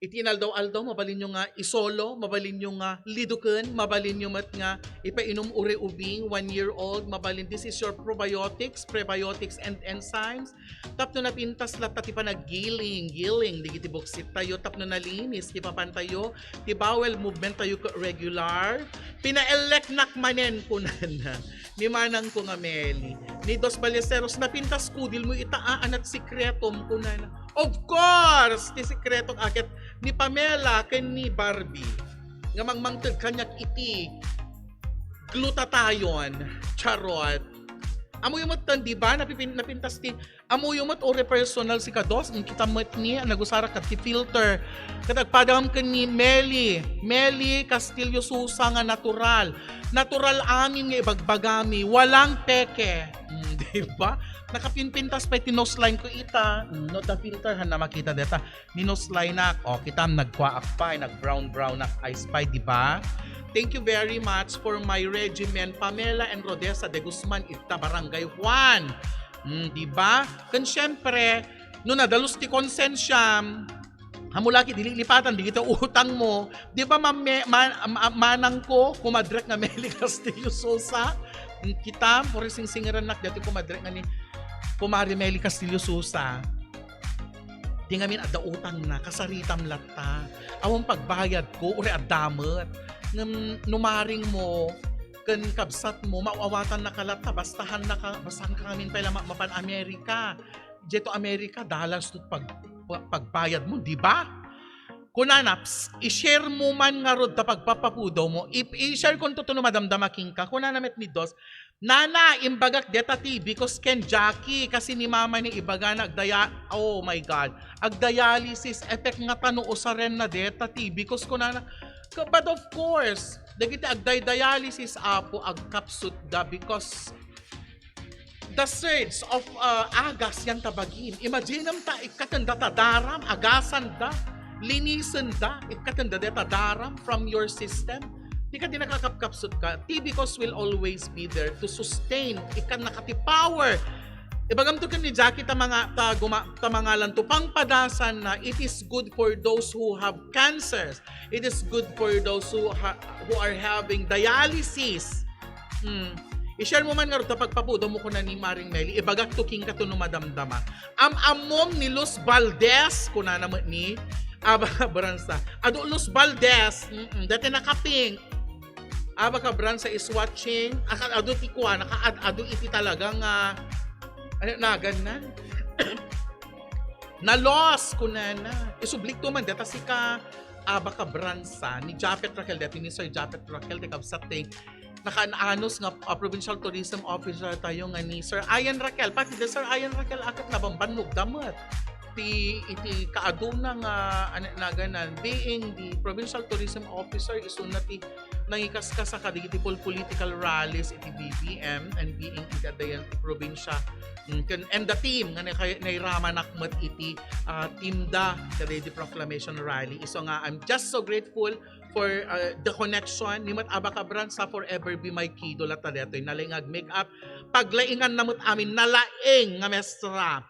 Iti inaldaw-aldaw, mabalinyo nga isolo, mabalinyo nga liduken, mabalinyo met nga ipainom uray ubing, one year old, mabalin, this is your probiotics, prebiotics, and enzymes. Tapno napintas latta ti panaggiling, giling, digiti buksit tayo, tapno nalinis ti papan tayo, ti bowel movement tayo ket regular. Pinaelleknak manen, kunana. Ni manangko nga Meli. Ni Dos Ballesteros, napintas kudilmo ita, a, anat sikretom, kunana. Of course, ti sikreto aket ni Pamela ken ni Barbie nga mangmangted kaniak iti glutathione. Charot. Amoyo metten, di ba? Napipin-, napintas ti, amoyo met, ore, personal sika Dos, mm, kita met ni, a, nagusara ket ti filter. Ket agpadam ken ni Meli, Meli Castillo Sousa nga natural. Natural amin nga ibagbagami. Walang peke. Mm, di ba? Nakapinpintas pay ti nose line ko ita. Mm, no, ta filter, han na makita deta. Ni nose line ak. O, kitam, nagkuaak pay, nag-brown-brown ak eyes pay, di ba? Thank you very much for my regimen, Pamela and Rodessa de Guzman, ita Barangay Juan. Mm, di ba? Ken siyempre, no nadalus ti konsensiam, Ammom la ket di lilipatan dagiti utangmo. Di ba, mamme-, man-, ma-, manangko, kumadrek nga Meli Castillo Sousa? Kita, puro singsingirannak daytoy kumadrek nga ni Kumare Meli Castillo Sousa. Di ngamin adda utangna, kasaritam latta. Awan pagbayadko, uray adda met. Ngem numaringmo ken kabsatmo, maaw-awatannaka latta, basta hannaka, basta hanka ngamin pay la ma-, mapan Amerika. Dito America, dollars to pag-, pa-, pagbayad mo, di ba? Kunana, "Ps, i-share mo man ngarud ta pagpapapudaw mo." I-, i-share ko to no madamdama kenka. Kunana met ni Dos, "Nana, imbagak deta ti Bicos ken Jackie, kasi ni Mama ni ibagana agdaya-," oh my God, "agdialysis, effect ngata no usarenna deta ti Bicos," kunana. Ka-, but of course, dagiti agdialysis, Apo, agkapsutda because the surge of, uh, agas yan ta bagim. Imaginem ta, ikkatenda ta daram, agasanda, linisenda, ikkatenda deta daram from your system. Di ka di nakakapkapsut ka. Ti Bicos will always be there to sustain. Ikkannaka ti power. Ibagam to ken ni Jackie ta manga-, ta guma-, ta mangalan to pangpadasan na, it is good for those who have cancers. It is good for those who ha-, who are having dialysis. Hmm. I-share mo man ngarud ta pagpapudaw mo kuna ni Maring Meli, ibagak to kenka to no madamdama. Am-ammom ni Luz Valdez, kunana met ni Abaca Abranza. Adu Luz Valdez, mm, dati naka-pink. Abaca Abranza is watching. Aka-, adu ti kuana, ka-, ad-, adu iti talaga nga, ano, nagan na? Na-lost, kunana. Isublik to man, data sika, Abaca Abranza, ni Japet Raquel, dati ni Sir Japet Raquel, ti kabsat ti nakaan-anos nga, ah, provincial tourism officer tayo nga ni Sir Ian Raquel. Pati di Sir Ian Raquel, akat nabambannog damet. Ti, iti kaaduna nga, ano, naganan, being the provincial tourism officer, isuna ti nangikaskasa kadigiti pol-, political rallies iti B B M and being iti adayan ti probinsya, mm, ken, and the team nga nakay-, nairamanak met iti, ah, team da kadagiti proclamation rally. Isu nga, I'm just so grateful for, ah, the connection ni met Abaca Abranza, forever be my kidol at daytoy nalaing nga ag-make up. Paglaingan na met amin, nalaing nga mestra.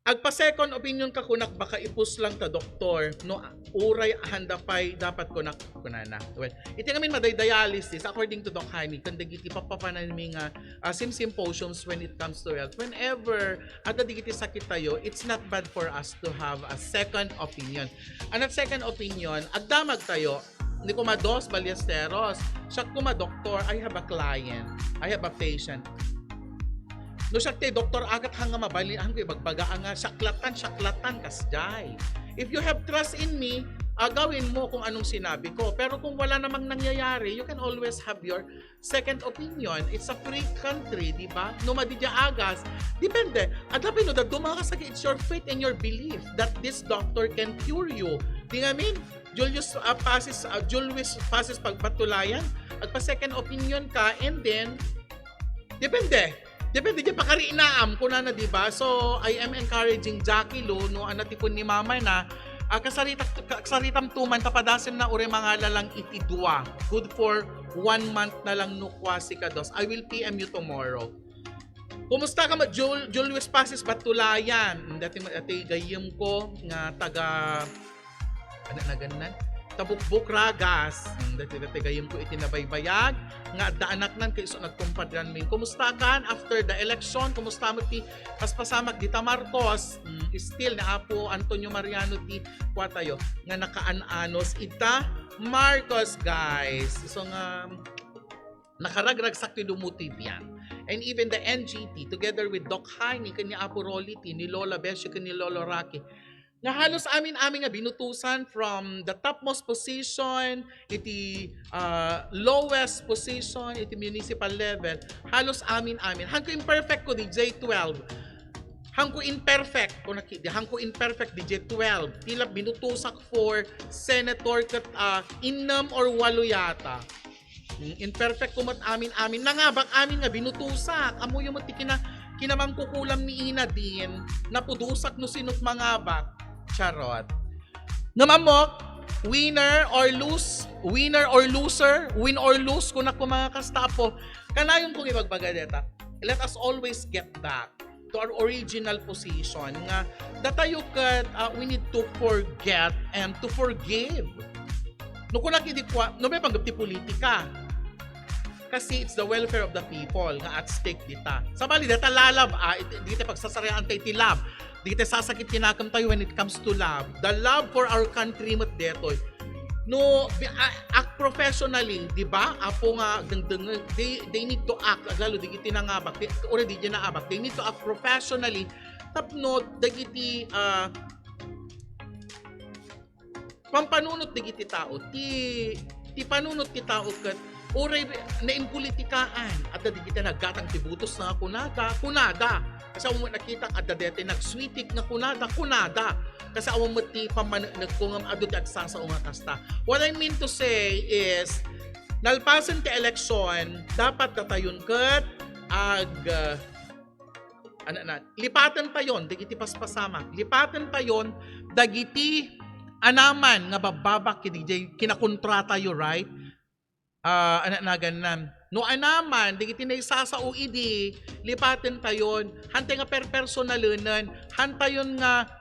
Agpa-second opinion ka kunak, baka ipus lang ta doktor. No, uray handa pay dapat kunak, kunana. Well, iti ngamin maday dialysis, according to Doc Jaime, ken dagiti papapananmi nga, ah, sim-, symposiums when it comes to health, whenever adda digiti sakit tayo, it's not bad for us to have a second opinion. And at second opinion, agdamag tayo, ni Kuma Dos Ballesteros, siak kuma doktor, I have a client, I have a patient. No siak ti doktor, agat hanga mabalin, hangko ibagbaga nga, siak latan, siak latan, kasjay. If you have trust in me, agawin mo kung anong sinabi ko. Pero kung wala namang nangyayari, you can always have your second opinion. It's a free country, di ba? No madi dia agas, depende. At dapat no, that dumakas lagi, it's your faith and your belief that this doctor can cure you. Di ngamin, Julius, ah, Pasis, ah, Julius Pasis Pagpatulayan, agpa-second opinion ka, and then, depende. Depende, di pakariinaam, kunana, di ba? So, I am encouraging Jackie Lou, no, ang natipon ni mama na, ah, kasarita-, ka-, kasaritam tuman, tapadasen na, uri mangala lang iti dua. Good for one month na lang, no, kwasi kados. I will P M you tomorrow. Kumusta ka, ma-, Jul-, Julius Pasis Batulayan? Dati, dati gayyem ko nga taga, ano na gannan? Tabukbok Ragas. Hmm, dati, dati gayyem ko iti nabaybayag nga adda anaknan kay isu nagkumpadran min. Kumusta kan after the election? Kumusta mo ti paspasamak dita Marcos? Hmm, still ni Apo Antonio Mariano ti kuwatayo nga nakaan-anos ita Marcos, guys. So nga, nakaragragsak ti lumutib yan. And even the N G T, together with Doc Heine, ken ni Apo Rolly T, ni Lola Beshi, ken ni Lolo Rocky, nga halos amin-amin nga binutusan from the topmost position, iti, ah, lowest position, iti municipal level, halos amin-amin. Hangko imperfect ko, D J twelve. Hangko imperfect ko nakidi, hangko imperfect, D J twelve. Tila binutusak for senator ket, ah, innem or walo yata. Hmm, imperfect ko met amin-amin. Nangabak amin nga binutusak. Ammoyo met ti kina-, kinamangkukulam ni Ina Din. Napudusak no sino't mangabak. Charot. Ngem ammok, winner or lose, winner or loser, win or lose, kunak ko mga kasta, Apo. Kanayon kong ibagbaga deta. Let us always get back to our original position nga datayo ket, ah, we need to forget and to forgive. No kunak idi kua-, no may panggap ti politika. Kasi it's the welfare of the people nga at stake dita. Sabali, data lalab, ah, it-, dita pagsasarayaan tayo ti love. Dita sasakit ti nakemtayo when it comes to love. The love for our country met detoy. No, bi-, a-, act professionally, di ba? Apo nga dengdeng, they, they need to act, agalo, dagiti nangabak, di, or di naabak, they need to act professionally. Tapno, dagiti, ah, pampanunot dagiti tao, ti, ti panunot ti tao ket uray naimpolitikaan. Adda dagiti naggatang ti butos na kunada, kunada. Kasi awan mo nakita, adda deti nagswitik na kunada, kunada. Kasi awan mo ti pammaneknek ko ngem adu ti agsasao nga kasta. What I mean to say is, nalpasen ti eleksyon, dapat datayon ket ag, ah, ano na, lipaten tayon dagiti paspasamak. Lipaten tayon dagiti anaman nga babbabak iti kinakontra tayo, right? Ah, ano na gannan? No anaman, dagiti naisasao idi, lipaten tayon, hantay nga perpersonalenen, hantayon nga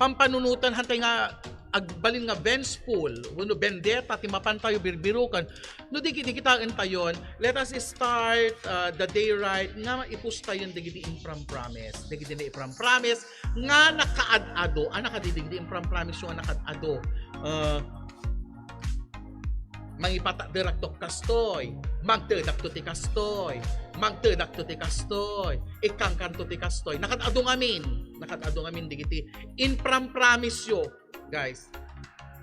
pampanunotan, hantay nga agbalin nga vengeful, wenno vendetta, ti mapan tayo birbirukan. No di, di kitaen tayon, let us start, uh, the day right, nga ipus tayon dagiti impram-promise. Dagiti na impram-promise, nga nakaad-ado, anak, dagiti impram-promise nga nakaad-ado. Uh, mangipatakderakto kastoy, magtedakto ti kastoy, magtedakto ti kastoy, ikkankanto ti kastoy. Nakaad-ado ngamin, nakaad-ado ngamin dagiti impram-promise yo, guys.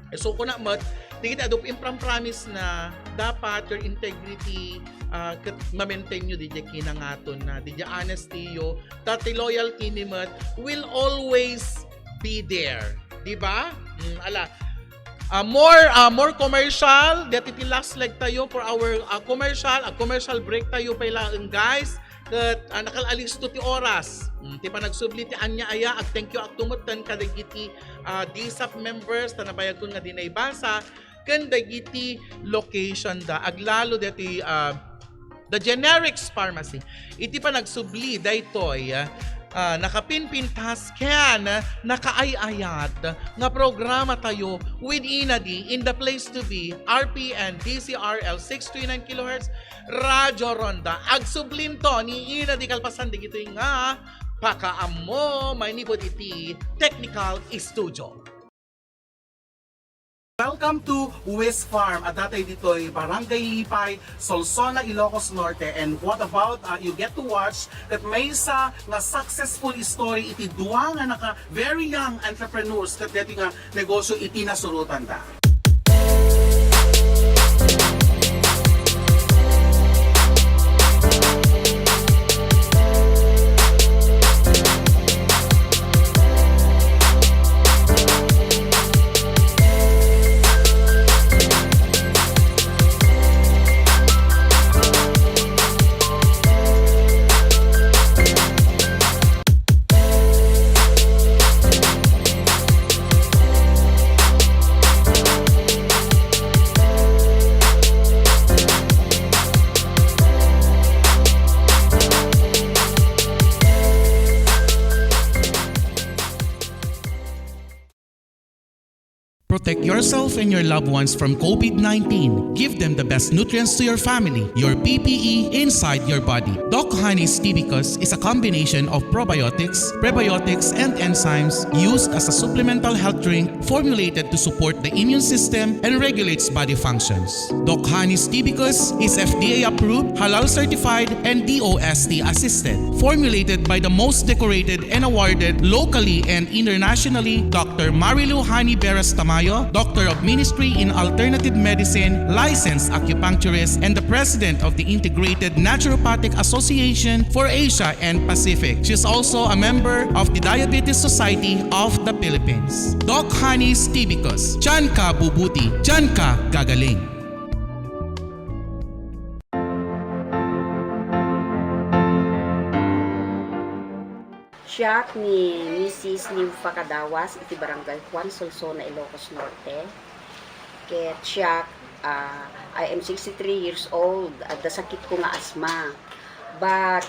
E, so, kuna met, dagiti adu impram-promise na dapat your integrity, ah, ket ma-maintain yo, didiay kinangaton na, didiay honesty yo, ta ti loyalty mi met will always be there. Di ba? Mm, ala. Ah, more, ah, more commercial. Dati ti last leg tayo for our, ah, commercial. Ag-commercial break tayo pay laeng, guys. Ket, ah, nakal-alisto ti oras. Mm, ti panagsubli ti ania aya, ag-thank you ak tumetten kadagiti, ah, D S A P members, ta nabayagkon nga di naibasa, ken dagiti location da. Aglalo deti, ah, The Generics Pharmacy. Iti panagsubli daytoy, ah, nakapinpintas ken nakaay-ayat nga programa tayo with Inadi in the place to be, R P N D C R L six three nine kilohertz, Radyo Ronda. Agsublinto ni Inadi kalpasan dagitoy nga pakaammo manipud iti technical studio. Welcome to Wis Farm. Adda tayo ditoy Barangay Lipay, Solsona, Ilocos Norte. And what about, uh, you get to watch ket maysa nga successful story iti dua nga naka very young entrepreneurs ket deti nga negosyo iti nasurotanda. Protect yourself and your loved ones from COVID nineteen. Give them the best nutrients to your family, your P P E inside your body. Doc Honey's Tibicus is a combination of probiotics, prebiotics, and enzymes used as a supplemental health drink formulated to support the immune system and regulates body functions. Doc Honey's Tibicus is F D A approved, halal certified, and D O S T assisted. Formulated by the most decorated and awarded locally and internationally, Doctor Marilu Honey Beras Tamayo, Doctor of Ministry in Alternative Medicine, licensed acupuncturist, and the President of the Integrated Naturopathic Association for Asia and Pacific. She's also a member of the Diabetes Society of the Philippines. Doc Honey's Tibicus. Diyan ka bubuti, diyan ka gagaling. Siak ni Missus Nympha Cadawas iti Barangay Juan, Solsona, Ilocos Norte. Ket siak, ah, I am sixty-three years old. Adda sakitko nga asma. But,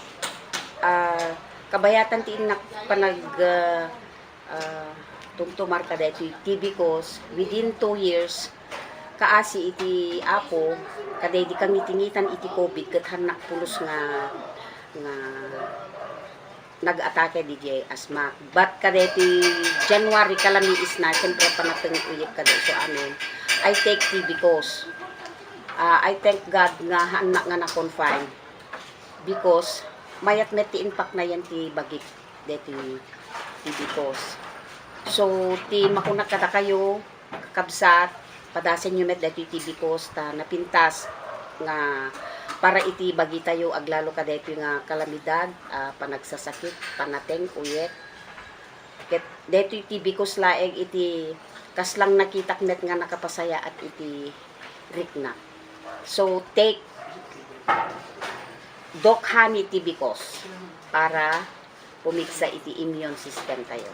ah, kabayatan ti innak panag, ah, ah, tumtumar kadaytoy Tibicus within two years, kaasi iti Apo, kadaydi kangitingitan iti COVID ket hannak pulos nga, nga nag-atake didiay asmak. But kadaytoy January, kalamiisna, siyempre, panateng uyek kada isu amin, I take Tibicus. Ah, I thank God nga hannak nga na-confine because mayat met ti impaknayan ti bagik daytoy Tibicus. So, ti makunak kadakayo, kakabsat, padasenyo met daytoy Tibicus ta napintas nga para iti bagitayo aglalo kadaytoy nga kalamidad, ah, panagsasakit, panateng, uyek. Ket daytoy Tibicus laeng iti kaslang nakitak met nga nakapasayaat iti rikna. So, take Doc Honey Tibicus para pumigsa iti immune system tayo.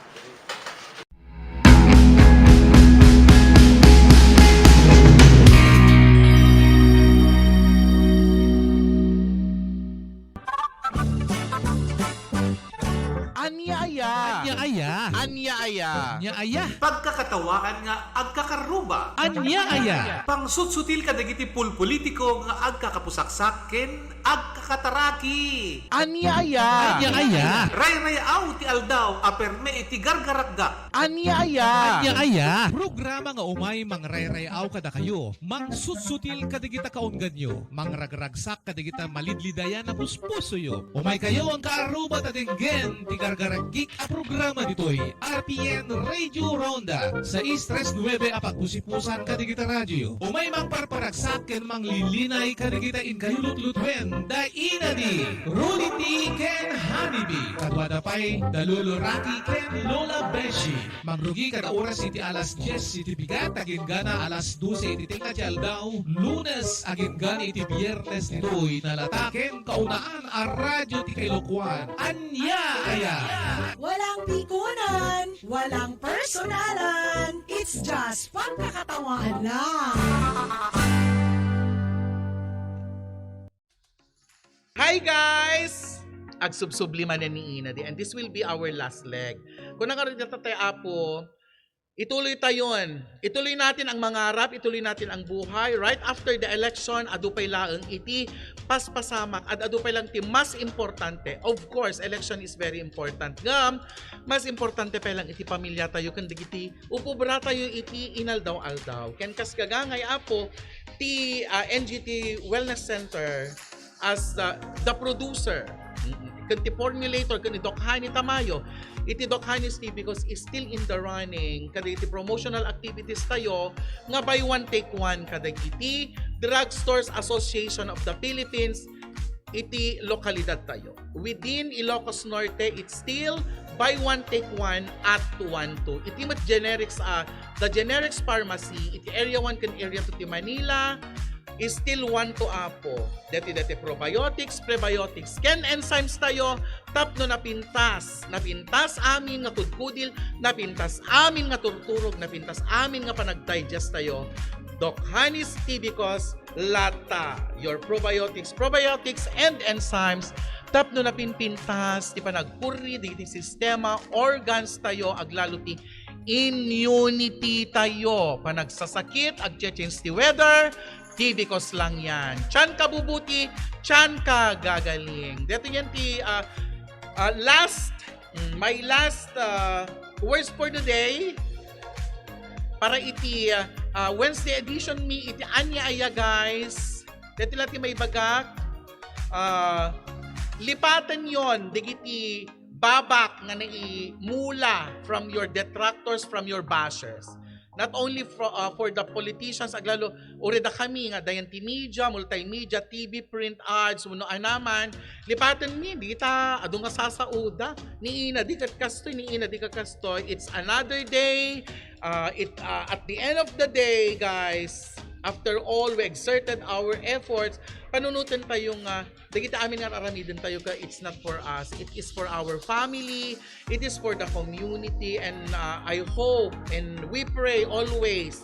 Ania aya? Pagkakatawaan nga agkakarruba. Ania aya? Pangsutsutil kadagiti pulpolitiko nga agkakapusaksak ken agkakataraki. Ania aya? Ania aya? Rayrayaw ti aldaw a perme iti gargarakgak. Ania aya? Ania aya? Programa nga umay mangrayrayaw kadakayo, mangsutsutil kadagita kaungganyo, mangragragsak kadagita malidlidayan a puspusoyo. Umaykayo nga agkaarruba ta denggen ti gargaragik a programa ditoy R P N Radio Ronda, sais tres nuebe a pagpusipusan kadagita radioyo. Umay mangparparagsak ken manglilinay kadagita inkayo lutlutuen da ina di Rudy T ken Honey B. Kaduada pay da Lolo Rocky ken Lola Beshi. Mangrugi kada oras iti alas dies iti bigat, agingga alas dose iti tengnga ti aldaw, Lunes agingga iti Biernes ditoy nalata ken kaunaan a radio ti Kailokuan. Ania aya? Walang pikunan, walang personalan. It's just pagkakatawaan lang. Hi guys! Agsubsubli manen ni ina di, and this will be our last leg. Kung nangarita tayo, Apo, ituloy tayon. Ituloy natin ang mangarap, ituloy natin ang buhay. Right after the election, adu pay laeng iti paspasamak, ad-adu pay lang ti mas importante. Of course, election is very important. Ngem, mas importante pay lang iti pamilya tayo, ken dagiti upubra tayo iti inaldaw-aldaw. Ken kas gagangay, Apo, ti, ah, N G T Wellness Center, as, uh, the producer, mm, ken ti formulator, ken ni Doc Honey Tamayo. Iti Doc Honey's Tea Because is still in the running. Kadagiti promotional activities tayo nga buy one, take one kadagiti Drugstores Association of the Philippines iti lokalidad tayo. Within Ilocos Norte, it's still buy one, take one at one two. Iti met generics, ah, the generics pharmacy, iti Area one ken Area two ti Manila, is still one to, Apo. Deti, deti probiotics, prebiotics, ken enzymes tayo, tapno napintas. Napintas amin nga kudkudil, napintas amin nga turturog, napintas amin nga panagdigest tayo. Doc Honey's Tea Because lata, your probiotics, probiotics, and enzymes, tapno napinpintas ti panagpurri dagiti sistema, organs tayo, aglalo ti immunity tayo. Panagsasakit, agche-change ti weather, T V cause lang yan. Tiyan ka bubuti, tiyan ka gagaling. Dito yan ti, ah, ah, last, mm, my last, ah, words for the day. Para iti, ah, ah, Wednesday edition mi iti Ania Aya, guys. Dito lang ti maibagak. Ah, lipaten yon, dagiti babak nga naimula from your detractors, from your bashers. Not only for, uh, for the politicians, aglalo, uray dakami nga dayan ti media, multimedia, T V, print ads, wenno anaman, lipaten mi, dita, adu nga sasauda, ni ina di ket kastoy, ni ina di ket kastoy. It's another day. Uh, it, uh, at the end of the day, guys, after all, we exerted our efforts, panunoten tayo nga dagiti amin nga aramiden tayo ka, it's not for us. It is for our family. It is for the community. And, uh, I hope and we pray always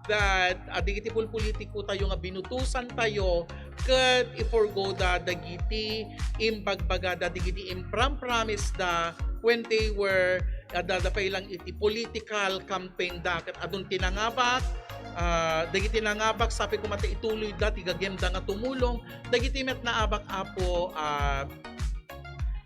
that, uh, dagiti pulpolitiko tayo nga binutusan tayo, ket i-forgo da dagiti imbagbagada, dagiti impram-promise da when they were, uh, da, da pay lang iti political campaign da. Ket adun ti nangabak, uh, dagiti nangabak, sapay koma ta ituloy da ti gagem da nga tumulong. Dagiti met naabak, Apo, ah,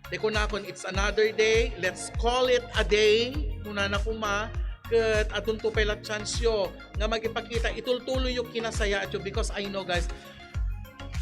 ti kunakon, it's another day. Let's call it a day. Kunana koma, ket adunto pay la chance yo nga magipakita, itultuloy yo kinasayaat yo, because I know, guys,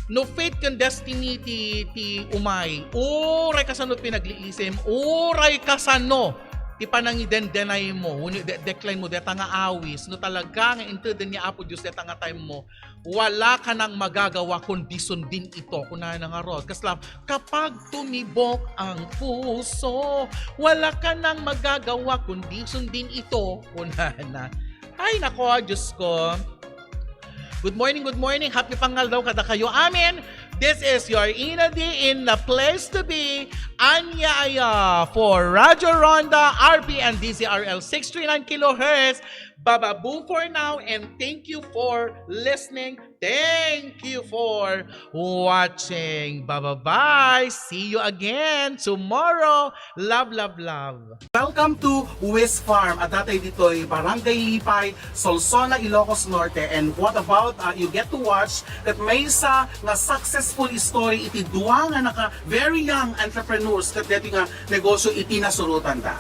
no faith ken destiny ti, ti umay, uray kasano pinagliisim, uray kasano ti panangidendenay mo, wenno de-, decline mo, deta nga awis, no talaga nga inteden ni Apo Dios deta nga time mo, wala ka nang magagawa kundi sundin ito. Kunana ngarud, kasla, "Kapag tumibok ang puso, wala ka nang magagawa kundi sundin ito." Kunana. Ay, nako, Diyos ko. Good morning, good morning. Happy pangaldaw kadakayo amin. This is your Ina D in the place to be, Ania Aya for Radyo Ronda, R P N D Z R L six three nine kilohertz, Bababoo for now, and thank you for listening. Thank you for watching. Bye-bye. See you again tomorrow. Love, love, love. Welcome to Wiz Farm. Adda tayo ditoy Barangay Lipay, Solsona, Ilocos Norte. And what about, uh, you get to watch that maysa nga successful story iti dua nga naka very young entrepreneurs ket daytoy nga negosyo iti nasurotanda.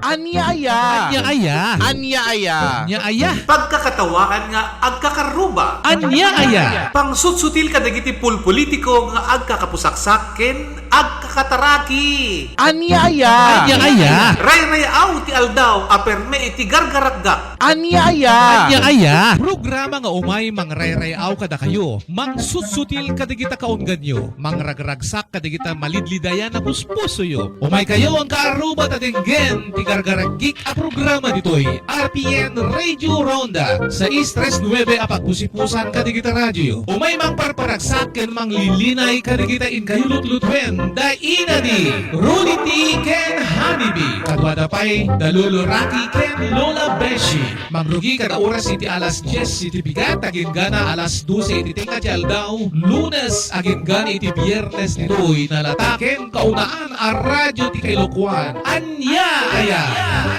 Ania aya? Ania aya? Ania aya? Ania aya? Pagkakatawaan nga agkakaruba. Ania aya? Pangsutsutil kadagiti pulpolitiko nga agkakapusaksak ken agkakataraki. Ania aya? Ania aya? Rayrayaw ti aldaw a perme iti gargarakgak. Ania aya? Ania aya? Programa nga umay mangrayrayaw kadakayo, mangsutsutil kadagita kaungganyo, mangragragsak kadagita malidlidayan a puspusoyo. Umaykayo nga agkaruba ta denggen ti gargaragik a programa ditoy R P N Radio Ronda, sais tres nuebe a pagpusipusan kadagita radioyo. Umay mangparparagsak ken manglilinay kadagita inkayo lutlutuen, da ina ni Rudy T ken Honey B. Kaduada pay da Lolo Rocky ken Lola Beshi. Mangrugi kada oras iti alas dies iti bigat, agingga alas dose iti tengnga ti aldaw, Lunes, agingga iti Biernes, ditoy nalata ken kaunaan a radio ti Kailokuan. Ania aya?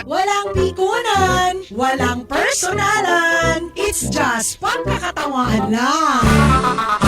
Walang pikunan, walang personalan, it's just pagkakatawaan lang.